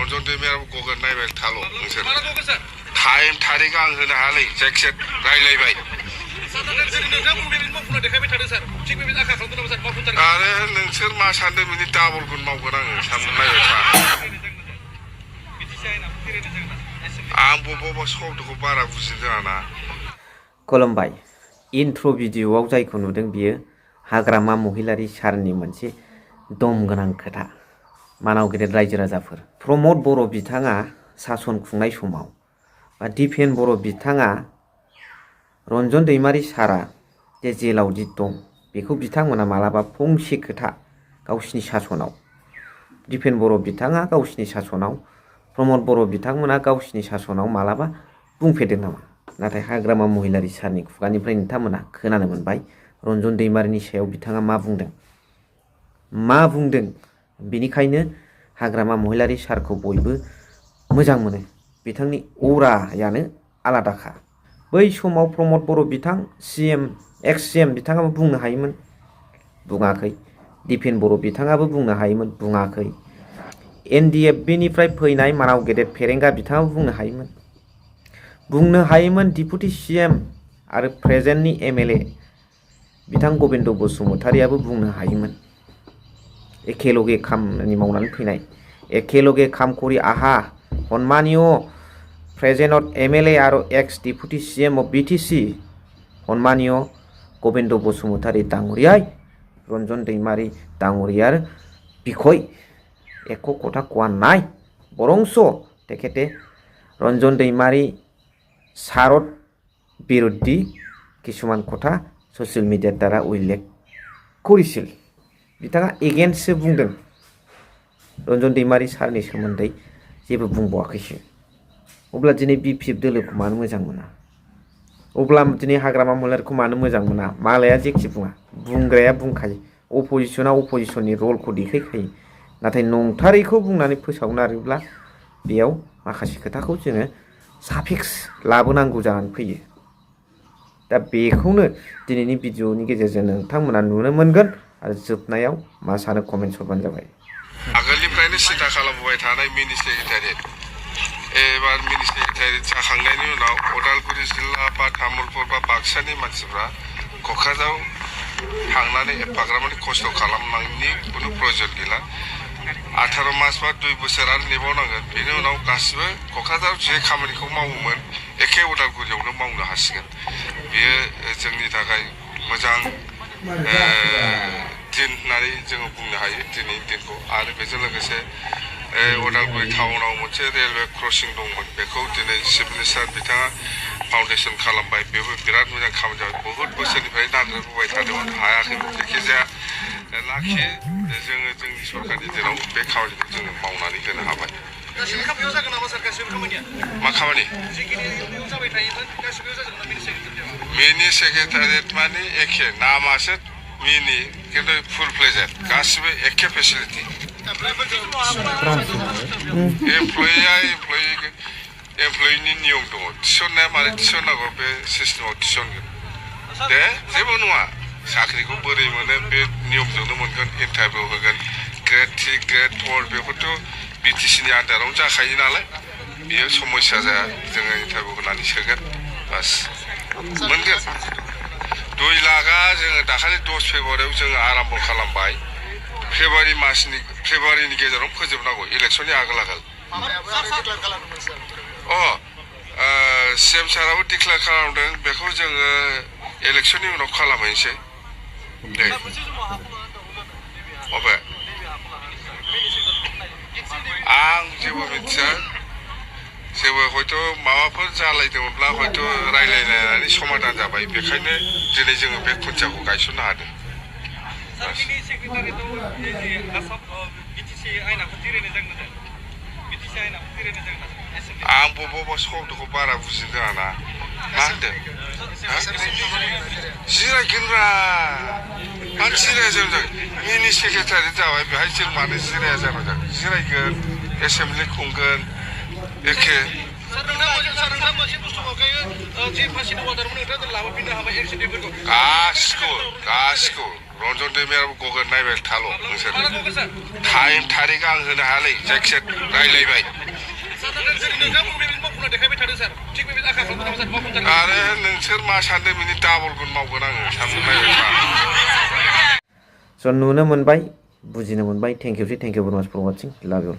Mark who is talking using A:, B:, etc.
A: रन्जन दैमारियाबो गगोन नायबाय थाल' नोंसोर टाइम थारिख आं होनो हायालै जायखिजाया रायलायबाय आरो नोंसोर मा सानदों बिनि डाबलखौनो मावगोन आङो सानना नायबाय था आं बबेबा शब्दखौ बारा बुजिनो रोङाना
B: खुलुमबाय इन्ट्र' भिडिअ'आव जायखौ नुदों बियो हाग्रामा महिलारि सारनि मोनसे दम गोनां खोथा मानाव गेदेर रायजो राजाफोर प्रमद बर' बिथाङा सासन खुंनाय समाव बा दिपेन बर' बिथाङा रन्जन दैमारि सारा जे जेलाव दि दं बेखौ बिथांमोना मालाबा फंसे खोथा गावसिनि सासनाव दिपेन बर' बिथाङा गावसिनि सासनाव प्रमद बर' बिथांमोना गावसिनि सासनाव मालाबा बुंफेरदों नामा नाथाय हाग्रामा महिलारि सारनि खुगानिफ्राय नोंथांमोना खोनानो मोनबाय रन्जन दैमारिनि सायाव बिथाङा मा बुंदों बेनिखायनो हाग्रामा महिलारि सारखौ बयबो मोजां मोनो बिथांनि अरायानो आलादाखा बै समाव प्रमद बर' बिथां सीएम एक्स सीएम बिथाङाबो बुंनो हायोमोन बुङाखै दिपेन बर' बिथाङाबो बुंनो हायोमोन बुङाखै NDFBनिफ्राय फैनाय मानाव गेदेर फेरेंगा बिथाङाबो बुंनो हायोमोन डिपुटि सीएम आरो प्रेजेन्टनि MLA बिथां गबिन्द बसुमतारियाबो बुंनो हायोमोन एखेलगे खामानि मावनानै फैनाय एखेलगे काम करि आहा सन्मानीय प्रेजेन्ट MLA आरो ex deputy CM of BTC सन्मानीय गबिन्द बसुमतारी डाঙरियाय रन्जन दैमारि डाঙरियार बिखय एक कथा कोৱা নাই बरंस तेखेते रन्जन दैमारि सारत बिरुद्धि किसुमान कथा ससियेल मिडियार द्वारा उल्लेख करिছিল बिथाङा एगेन्स्टसो बुंदों रन्जन दैमारि सारनि सोमोन्दै जेबो बुंबावाखैसो अब्ला दिनै BPF दोलोखौ मानो मोजां मोना अब्ला दिनै हाग्रामा महिलारिखौ मानो मोजां मोना मालाया जेखि बुङा बुंग्राया बुंखायो अपोजिशना अपोजिशननि रलखौ देखायखायो नाथाय नंथारैखौ बुंनानै फोसावनारोब्ला बेयाव माखासे खोथाखौ जोङो साफिक्स लाबोनांगौ जानानै फैयो दा बेखौनो दिनैनि भिडिअनि गेजेरजों नोंथांमोना नुनो मोनगोन आरो जोबनायाव मा सानो कमेन्ट हरबानो जाबाय
A: आगोलनिफ्रायनो सिन्था खालामबाय थानाय मिनि सेक्रेटारियेट एबार मिनि सेक्रेटारियेट जाखांनायनि उनाव उदालगुरि जिल्ला बा तामुलपुर बा बाक्सानि मानसिफ्रा क'क्राझाराव थांनानै एफाग्राबमानि खस्थ' खालामनायनि खुनु प्रयजन गैला 18 मास बा 2 बोसोर आरो नेबावनांगोन बेनि उनाव गासिबो क'क्राझाराव जे खामानिखौ मावोमोन एखे उदालगुरियावनो मावनो हासिगोन बेयो जोंनि थाखाय मोजां दिन होननानै जोङो बुंनो हायो दिनैनि दिनखौ आरो बेजों लोगोसे उदालगुरि टाउनाव मोनसे रेलवे क्रसिं दंमोन बेखौ दिनै चिफ मिनिस्टार बिथाङा फाउन्डेसन खालामबाय बेबो बिराद मोजां खामानि जाबाय बहुद बोसोरनिफ्राय नागिरबोबाय थादोंमोन हायाखैमोन जायखिजाया लाखि जोङो जोंनि सरकारनि दिनाव बे खामानिखौ जोङो मावनानै होनो हाबाय मा खामानि मिनि सेक्रेटारियेट माने एखे नामासो मिनि किन्तु फुल फ्लेजेड गासिबो एखे फेसिलिटि एमप्लयिनि नियम दङ थिसननाया मारै थिसननांगौ बे सिस्टेमाव थिसनगोन दे जेबो नङा साख्रिखौ बोरै मोनो बे नियमजोंनो मोनगोन इन्टारभिउ होगोन ग्रेड 3 ग्रेड 4 बेफोरथ' BTCनि आन्दारावनो जाखायो नालाय बेयो समस्या जाया जोङो इन्टारभिउ होनानै सोगोन बास मोनगोन 2 लाखआ जोङो दाखालि 10 फेब्रुवारियाव जोङो आराम्भ खालामबाय फेब्रुवारिनि गेजेराव फोजोबनांगौ इलेक्सननि आगोल CM साराबो डिक्लेयार खालामदों बेखौ जोङो इलेक्सननि उनाव खालामहैनोसै दे अबे आं जेबो मिथिया जेबो हयथ' माबाफोर जालायदोंमोनब्ला हयथ' रायलायनानै समाधान जाबाय बेखायनो दिनै जोङो बे खुन्थियाखौ गायसननो हादों आं बबेबा शब्दखौ बारा बुजिनो रोङाना मा होनदों जिरायगोनब्रा मानो जिराया जागोन मिनि सेक्रेटारि जाबाय बेहाय जों मानो जिराया जागोन जिरायगोन एसेमब्लि खुंगोन एखे गासिखौ रन्जन दैमारियाबो गगोन नायबाय थाल' नोंसोर टाइम थारिख आं होनो हायालै जायखिजाया रायलायबाय आरो नोंसोर मा सानदों बिनि डाबलखौनो मावगोन आङो सानदों नायबाय था
B: स' नुनो मोनबाय बुजिनो मोनबाय थेंक इउ भेरि माच फर वाचिं लाभ इउ